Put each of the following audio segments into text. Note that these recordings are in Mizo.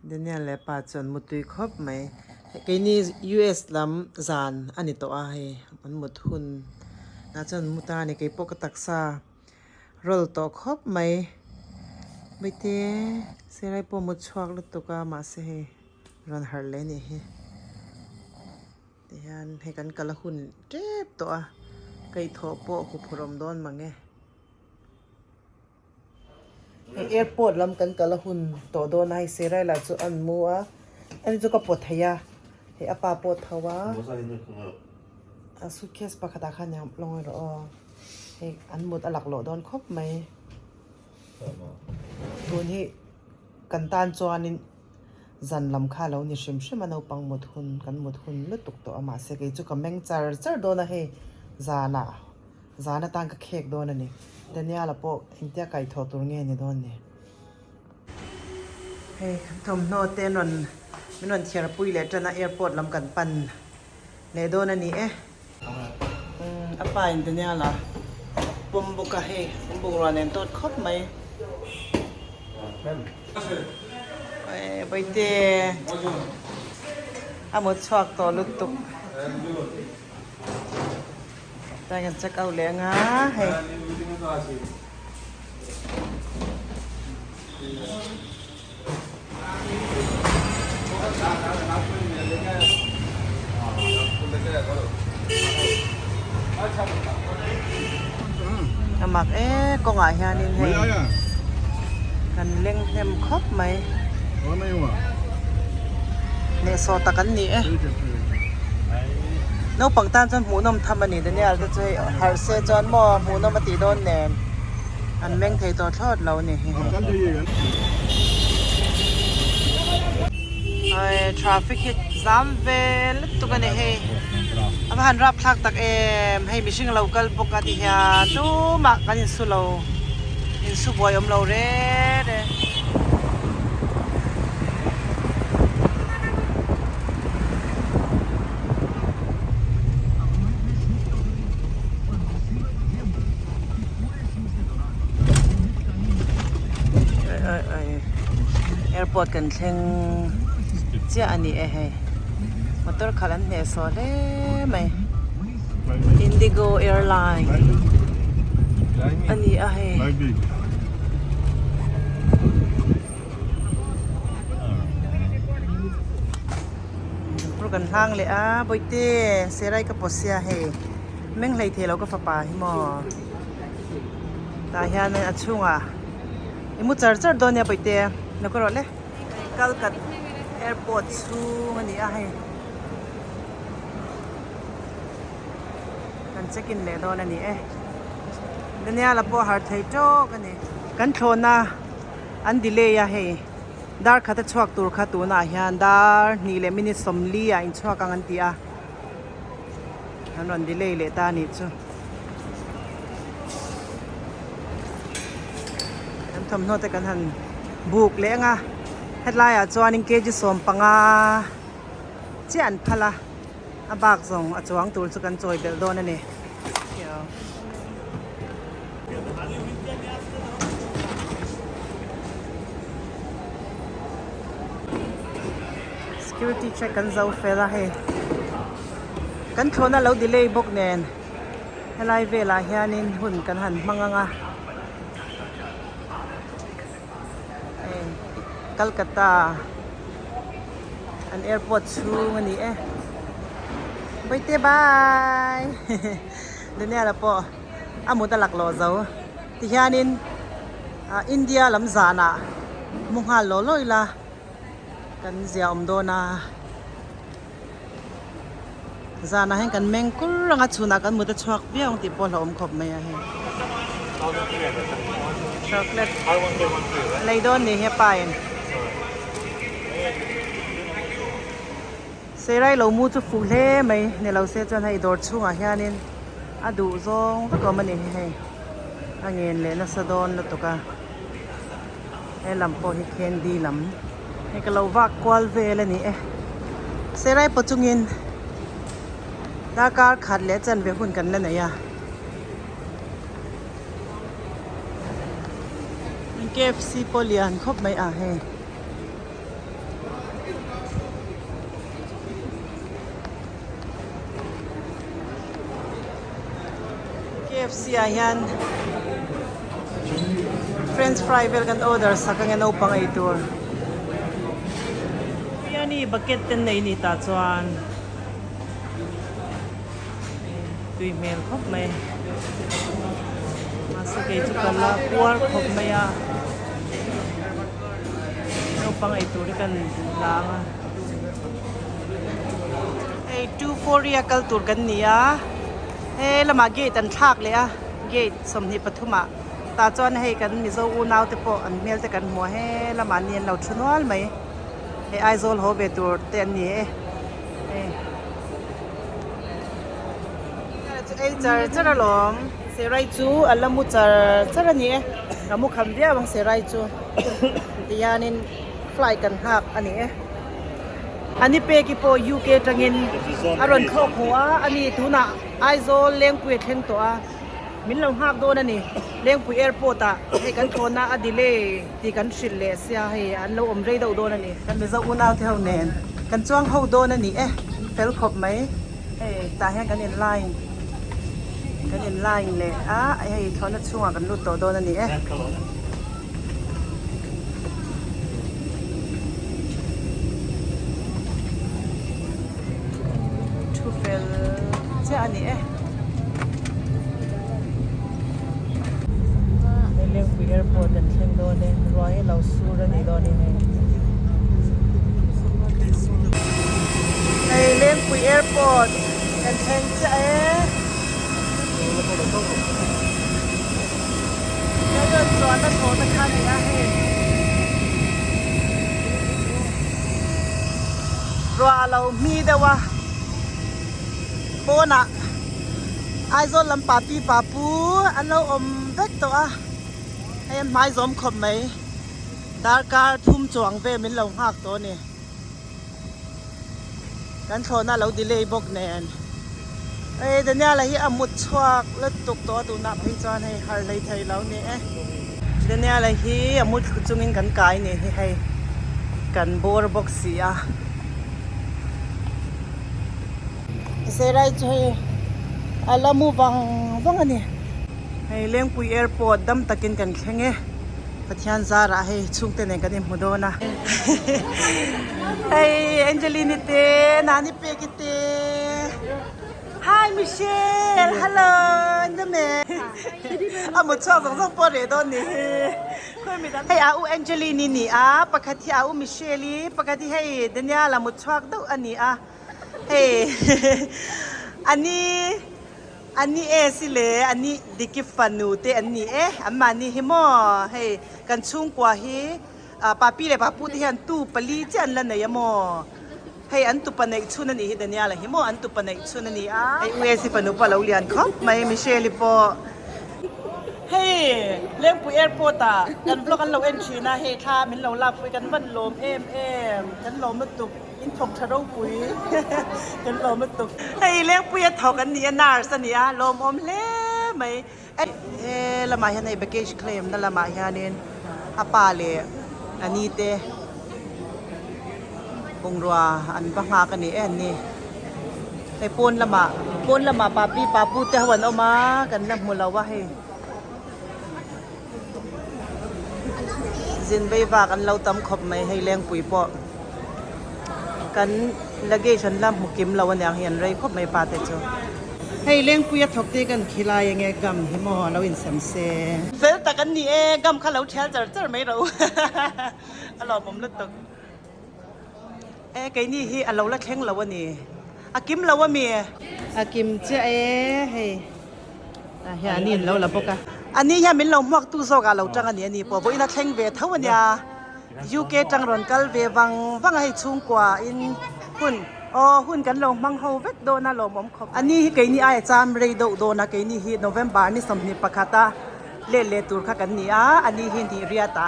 Daniel leh pa chuan mutui khawp mai. Keini US lam zan a ni tawh a hei an mut hun ah chuan an mu ta a ni keipawh ka taksa rawl tawh khawp mai. Maite Serai pawh mut chhuak lutuk a mahse hei rawn harh leh a nih hi. Tihian hei kan kal a hun tep tawh a kaihthawh pawh huphurh awm dawn mang e. Hei airport lam kan kal a hun tawh dawn a hei Serai lah chu an mu a ani chu ka pawt thei a hei a pa pawh tho a a suitcase pakhat ah khan lo ngawi rawh aw hei an mut a laklawh dawn khawp mai tun hi kan tan chuanin zan lam kha a lo ni hrim hrim a naupang mut hun kan mut hun lutuk tawh a mahse kei chu ka meng char char dawn a hei zanah. Zan atan ka khek dawn a ni. Daniel-a pawh engtia kaihthawh tur nge ni dawn ni? Hei thawmhnaw te an rawn min rawn thiar pui leh tan a airport lam kan pan leh dawn a ni e. A pa in Daniel-a pawm bawk a hei an bungrua nen tawt khawp mai. Bawihte a mut chhuak tawh lutuk. Tlai kan check out leh anga hei. A mak e kawngah hianin hei kan leng hnem khawp mai. Hnehsawh tak an ni e. Naupang tan chuan hmuhnawm tham a ni Daniel te chu hei harh se chuan maw hmuhnawm a tih dawn nen an meng thei tawh thlawt lo a ni hi. Ai traffic hi zam ve lutuk a ni hei a va han rapthlak tak em hei mihring lo kal bawk a ti hian tumah kan insu lo insu buai awm lo reng reng. Airport kan thleng chiah a ni e hei motor khalh an hneh sawh hle mai Indigo airline a ni a hei. Pur kan hlang leh a bawihte serai ka pawt sia hei meng hlei thei lo ka fapa hi maw tah hian a chhungah i mu char char dawn nia bawihte lo ka rawh le Kalkat airport chhung a ni a hei kan check in leh dawn a ni e Daniel-a pawh a harh thei tawk a ni kan thlawhna. An delay a hei dar khat a chhuak tur kha tunah hian dar hnih leh minute sawmli ah inchhuak ang an ti a an rawn delay leh ta a nih chu kan thawmhnaw te kan han buk leh ang a hetlai ah chuanin kg 15 chiah an phal a a bak zawng a chuang tur chu kan chawi belh dawn a ni. Security check kan zo fel a hei kan thlawhna lo delay bawk nen helai velah hianin hun kan han hmang ang a hei Calcutta an airport chhung a ni e Bawihte bye Daniel-a pawh a mut a laklawh zo tihianin ah India lam zanah mu nghal law law ila kan zia awm dawn a zanah hian kan meng kur ang a chhunah kan mut a chhuak viau ang tih pawh a hlauhawm khawp mai a hei chocolate lei dawn ni hi a pa in. Serai lo mu chu fuh hle mai ni lo se chuan hei dawr chhungah hianin a duh zawng vek awm a ni hi hei a ngen leh nasa dawn lutuk a he lam pawh hi candy lam hei ka lo vak kual vel a ni e serai pawh chungin darkar khat leh chanve hun kan la nei a KFC pawh lian khawp mai a hei. KFC ah hian french fry vel kan order sak ange naupang ei tur. Biryani bucket te an nei ni tah chuan tui hmel khawp mai mahse kei chu ka la puar khawp mai a naupang ei tur hi kan duh hlang a. Hei 240 a kal tur kan ni a he lamah gate an thlak leh a gate 23 ah tah chuan hei kan Mizo unau te pawh an hmel te kan hmu a he lamah ni an lo thu nual mai hei Aizawl haw ve tur te an ni e hei ei char char alawm Serai chu a la mu char char a ni e a mu kham viau ang Serai chu tihianin flight kan nghak a ni e. Ani peki pawh UK atangin a rawn thlawk haw a, ani tunah Aizawl Lengpui a thleng tawh a, min lo nghak dawn a ni. Lengpui airport ah hei kan thlawhna a delay tih kan hrilh leh sia hei an lo awm rei deuh dawn a ni. Kan Mizo unau te ho nen kan chuang ho dawn a ni e, fel khawp mai. Hei tah hian kan in line kan in line leh a, hei thlawhna chhungah kan lut tawh dawn a ni e. Thu fel chiah a ni e. Hei Lengpui airport an thleng dawn e, ruah hi a lo sur a nih dawn hi hei. Hei Lengpui airport kan thleng chiah e. Kan rawn chuanna thlawhna kha a ni a hei. Ruah a lo hmi deuh a, pawnah Aizawl lam papi papu an lo awm vek tawh a, hei an hmai zawm khawp mai. Darkar thum chuang vel min lo nghak tawh a ni. Kan thlawhna a lo delay bawk nen hei Daniel-a hi a mut chhuak lutuk tawh a tunah phei chuan hei harh hlei thei lo ni e. Daniel-a hi a mut thlu chungin kan kai ni hi hei kan bawr bawk si a. Serai chu hei a la mu vang vang a ni. Hei Lengpui airport dam takin kan thleng e. Pathian zarah hei chhungte nen kan inhmu dawn a. Hei Angeline te, Nani Peki te. Hi Michelle, hello, Ndame. A mut chhuak zawng zawng pawh reh dawn ni hi. Hei a u Angeline i ni a, pakhat hi a u Michelle i, pakhat hi hei Daniel a mut chhuak deuh a ni a. Hei ani. A ni e si le, a ni Diki fanu te an ni e, an mahni hi maw hei kan chhungkua hi Papi leh Papu te hian tu pali chiah an la nei a maw, hei an tupa neih chhun a nih hi Daniel-a hi maw an tupa neih chhun a ni a, hei U Esi fanu pawh a lo lian khawp mai Michelle-i pawh hei Lengpui airport ah kan vlog an lo en thin a, hei thla min lo lak pui kan van lawm em em, kan lawm lutuk. In thawk tha ropui kan lawm lutuk. Hei Lengpui a thawk an ni a nurse a ni a lawmawm hle mai. He lamah hian hei baggage claim na lamah hianin a pa leh a ni te bungrua an va nghak a ni e an ni. Hei pawn lamah pawn lamah papi papu te ho an awm a kan la hmu lo a hei. Zin vei vak an lo tam khawp mai hei Lengpui pawh kan luggage an la hmu kim lo aniang hi an rei khawp mai pa te chu. Hei Lengpui a thawk te kan khilai enge gum hi maw a lo insem se. Fel tak an ni e gum kha lo thial char char mai ro a lawmawm lutuk. E keini hi a lo la thleng lo a ni. A kim lo a mi? A kim chiah e hei. Ah hian ani an lo la bawk a. Ani hian min lo hmuak tu zawk ah lo tang a ni a ni pawh vawiin a thleng ve tho a nia. UK tang rawn kal ve vang vang a hei chhungkua in hun aw hun kan lo hmang ho vek dawn a lawmawm khawp. Ani hi keini aia cham rei deuh dawn a keini hi November ni 21 a let leh tur kha kan ni a ani hi nih riat a.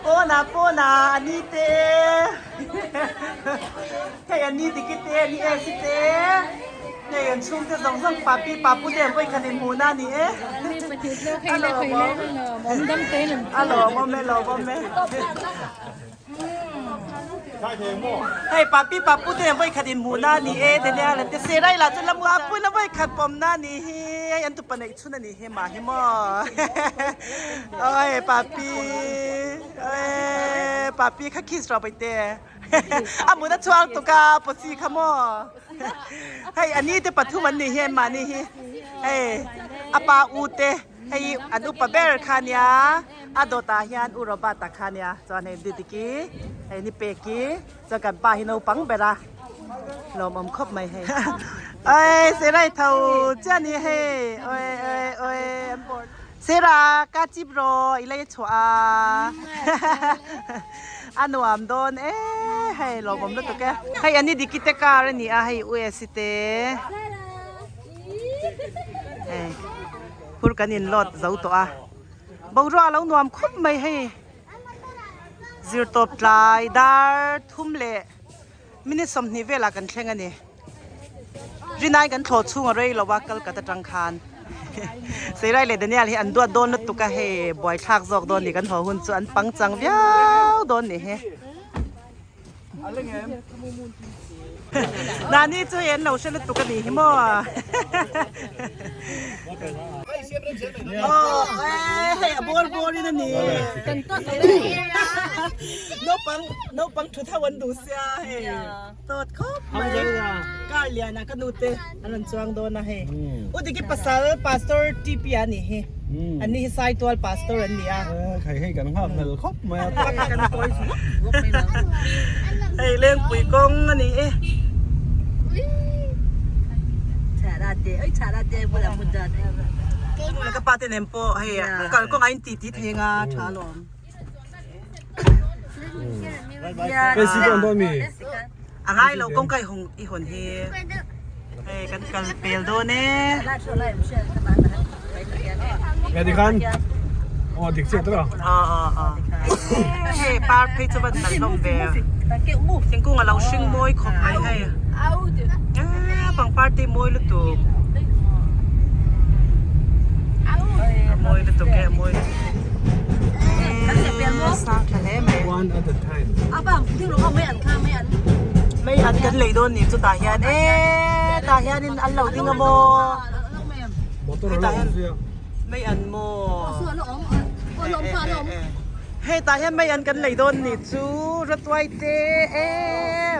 Pawnah pawnah ani te hei ani diki te ani esi te hei an chhungte zawng zawng papi papu te an vawi khat in hmuhna a ni e a lawmawm a lawmawm e lawmawm e hei papi papu te an vawi khat in hmuhna a ni e Daniel te Serai lah chu la mu a pui la vawi khat pawmna a nih hi. e an tupa neih chhun ani hi mah hi maw oi papi oi papi kha kiss rawh paite a mun a chhuak tuk a posi kha maw hei ani te pathum an nih hi mahni hi hei a pa u te hei an upa ber kha nia a dawtah hian u Robert a kha nia chuan hei Didiki hei ni Peki. Chuan kan pa hi naupang ber a lawmawm khawp mai hei. Oi Serai tho chiah ni hei oi oi oi an bawr. Sera ka chip ro i lei chhuah a a nuam dawn e hei lawmawm lutuk e. Hei ani diki te car a ni a hei US te hei phur kan in load zo tawh a boruak a lo nuam khawp mai hei. Zirtawp tlai dar thum leh minute 20 velah kan thleng a ni. Rinai kan thlawh chhung a rei lo a Kolkata tang khan. Seirai leh Daniel hi an duat dawn lutuk a hei buaithlak zawk dawn ni kan haw hun chu an pangchang viau dawn ni hi. Nani chu hei an lo hre lutuk a nih hi maw. Aw hei a bawr bawr in a ni. Naupang naupang thu tho an duh sia hei tawt khawp mai. Car lian ah ka nu te an rawn chuang dawn a hei. U Diki pasal Pastor TP a nih hi. An ni hi Saitual Pastor an ni a. Hei hei kan nghak hlel khawp mai a. Hei Lengpui kawng a ni e. Ka pa te nen pawh hei kalkawng a in ti ti thei anga tha alawm. A ngai lo kawngka i hawn hi hei kan kal pel dawn e. Hei par phei chu van nalh hlawm ve thingkung a lo hring mawi khawp mai hei pangpar te mawi lutuk a mawi lutuk e a mawi lutuk. Sang tha hle mai. One at a time. Mei an kan lei dawn ni chu tah hian e tah hianin an lo ding a maw hetah hian mei an maw hei tah hian mei an kan lei dawn ni chu rawtuai te e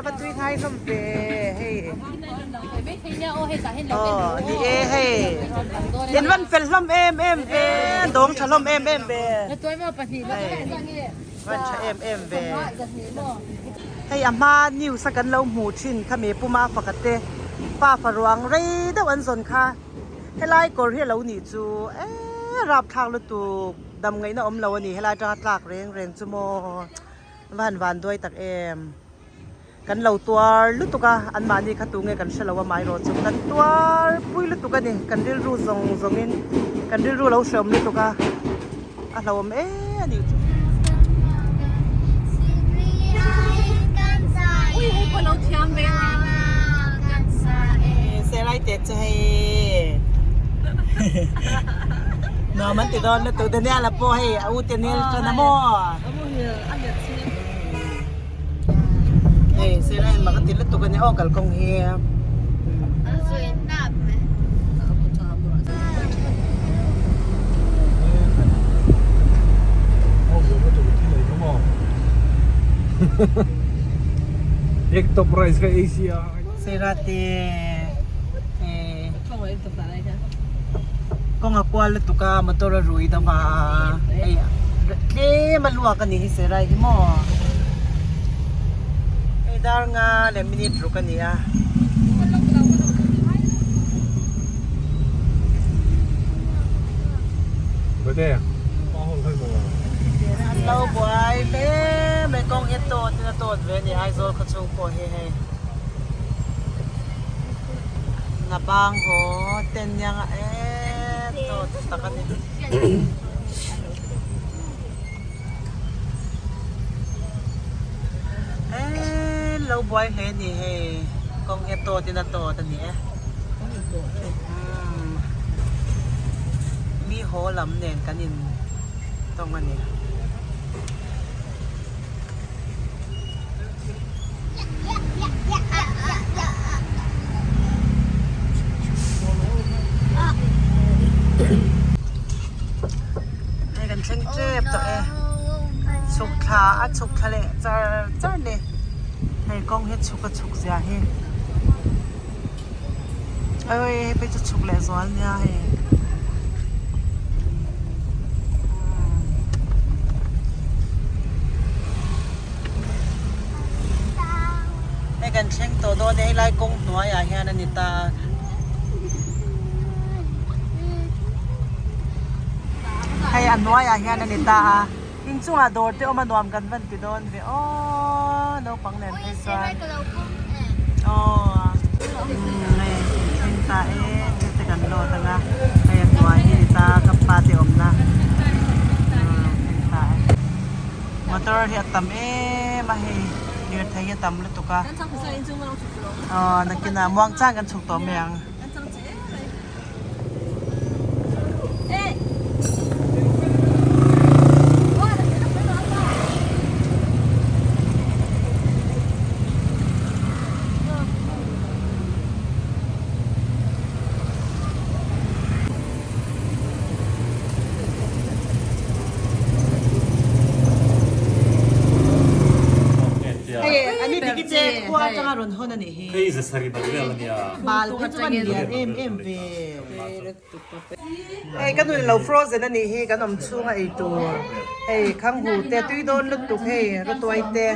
va tui hnai hlawm ve hei. Aw ni e hei in rawn fel hlawm em em ve dawng tha hlawm em em ve rawn tha em em ve hei a hma news a kan lo hmuh thin kha mi puma pakhat te pa faruang rei deuh an zawn kha helai kawr hi a lo nih chu eee rapthlak lutuk dam ngaihna awm lo a ni helai atanga tlak reng reng chu maw va han van duai tak em. Kan lo tuar lutuk a, anmahni kha tunge kan hre lo a maherawh chu kan tuar pui lutuk a ni, kan rilru zawng zawngin kan rilru lo hreawm lutuk a, a hlauhawm em a nih chu. Serai te chu hei nuam an ti dawn lutuk Daniel-a pawh hei a u te nel tan a maw. Hei sir a mak a ti lutuk a nia aw kalkawng hi. Ek top rice ka ei sia. Sir a te kawng a kual lutuk a motor a rui deuh a hei tlem a luak a nih hi Serai hi maw hei dar nga leh minute ruk a ni a. An lo buai hle mai kawng hi a tawt in a tawt ve a ni Aizawl khawchhung pawh hi hei. Na bang haw ten nia nga eee tawt tak a ni. Eee lo buai hle ni hei kawng hi a tawt in a tawt a ni e. Umm mi haw lam nen kan in tawng a ni. thla leh char char ni hei kawng hi chhuk a chhuk zia hi awii hei phei chu chhuk leh zual nia hei. Hei kan thleng tawh dawn e helai kawng hnuaiah hian a ni ta a. Hei a hnuaiah hian a ni ta a inchungah dawr te awm a nuam kan van ti dawn ve aww naupang nen phei chuan aww hei thleng ta e thil te kan lawt ang a hei a hnuai hi a ni ta a ka pa te awmna thleng ta e. Motor hi a tam em a hei lirthei hi a tam lutuk a aw nakinah muang chang kan chhuk tawh mai ang. Hei ani diki che khua atanga rawn hawn anih hi. Hei zasari bal vel ania. Bal kha chu an lian em em ve. Hei ka nun lo frozen anih hi kan awm chhunga ei tur. Hei khanghu te tui dawn lutuk hei rawtuai te.